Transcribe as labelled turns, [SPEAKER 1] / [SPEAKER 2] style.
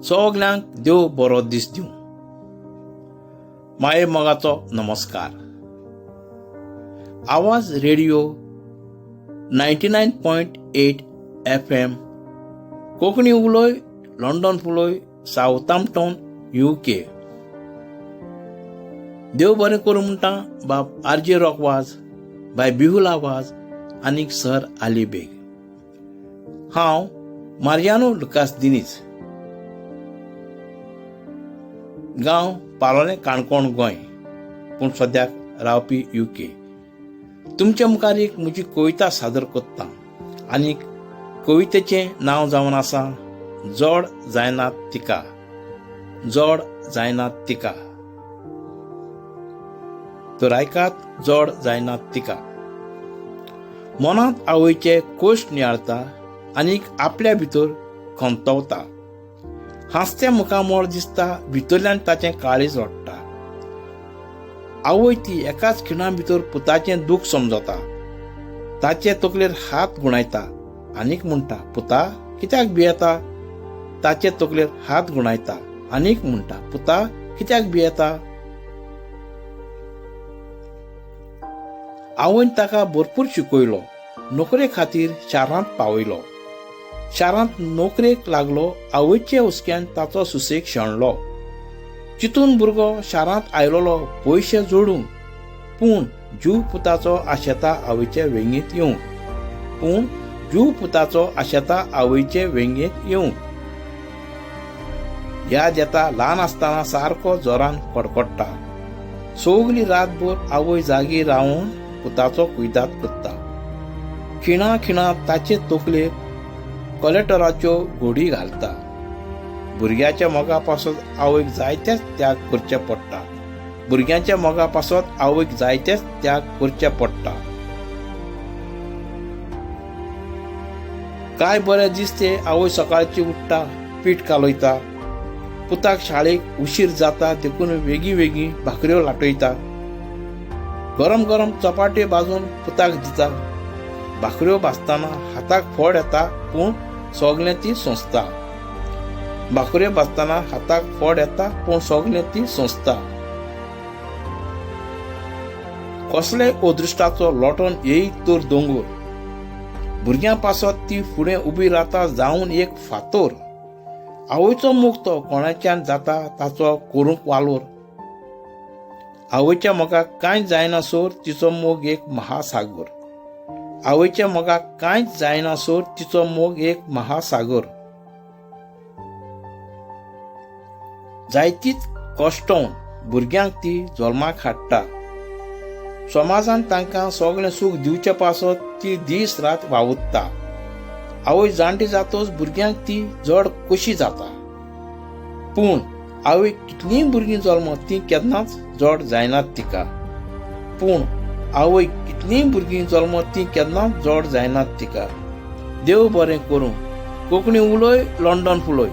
[SPEAKER 1] सगल्यांक देव बरो दीस दिवं. माये मोगाचो नमस्कार. आवाज रेडिओ 99.8 FM, Konkani उलय, लंडन फुलय, सावथाम्पटन, UK. देव बरें करूं म्हणटा बाब आर जे रॉक वाज, बाय बिहुला वाज आनीक सर आली बेग. हांव मारियानो लुकास दिनीज, गांव पालोलें, काणकोण, गोंय, पूण सद्याक रावपी UK. तुमच्या मुखार एक म्हजी कविता सादर करता आनी कवितेचें नांव जावन आसा जोड जायना तिका. जोड जायना तिका. तर आयकात, जोड जायना तिका. मनांत आवयचे कोश्ट नियाळता आनीक आपल्या भितर खंतवता. हांसत्या मुखामळ दिसता, भितरल्यान ताचें काळीज रडटा. आवय ती एकाच खिणा भितर पुताचें दूख समजता. ताचे तकलेर हात गुणायता आनीक म्हणटा, पुता कित्याक भियेता? ताचे तकलेर हात गुणायता आनीक म्हणटा, पुता कित्याक भियेता? आवयन ताका भरपूर शिकयलो, नोकरे खातीर शारांत पावयलो. शारांत नोकरेक लागलो, आवयचे हुस्क्यान ताचो सुसेग शेणलो. चितून भुरगो शारांत आयलोलो पयशे जोडूंक, पूण जीव पुताचो आशेता आवयचे वेंगेंत येवंक. पूण जीव पुताचो आशेता आवयचे वेंगेंत येवंक. याद येता ल्हान आसतना सारको जोरान कडकडटा. सगली रातभर आवय जागी रावन पुताचो कुयदाद करता. खिणा खिणा ताचे तकलेर कलेक्टराच्यो घोडी घालता. भुरग्याच्या मोगा पासत आवयक जायतेच त्याग करचे पडटा. भुरग्यांच्या मोगा पासत आवयक जायतेच त्याग करचे पडटा. काय बरें दिसते आवय सकाळची उठ्ठा, पीठ कालयता. पुताक शाळेक उशीर जाता देखून वेगीं वेगीं भाकऱ्यो लाटयता. गरम गरम चपाट्यो भाजून पुताक दिता. भाकऱ्यो भाजतना हाताक फोड येता, पूण सगलें ती सोंसता. भाकऱ्यो भाजतना हाताक फोड येता, पूण सगलें ती सोंसता. कसलेय अदृश्टाचो लोटोन येयत तर दोंगोर, भुरग्यां पासत ती फुडें उबी रावता जावन एक फातोर. आवयचो मोग तो कोणाच्यान जाता ताचो करूंक वालोर. आवयच्या मोगाक कांयच जायना सोर, तिचो मोग एक महासागर. आवयच्या मोगाक कांयच जायना सोर, तिचो मोग एक महासागर. जायतीच कश्टोवन भुरग्यांक ती जल्माक हाडटा. समाजान तांकां सगळें सूख दिवचे पासत ती दीस रात वावुरता. आवय जाणटी जातच भुरग्यांक ती जड कशी जाता, पूण आवय कितलींय भुरगीं जल्मत तीं केन्नाच जड जायनात तिका. पूण आवय कितलींय भुरगीं जल्मत तीं केन्नाच जड जायनात तिका. देव बरें करूं. कोंकणी उलय, लंडन फुलय.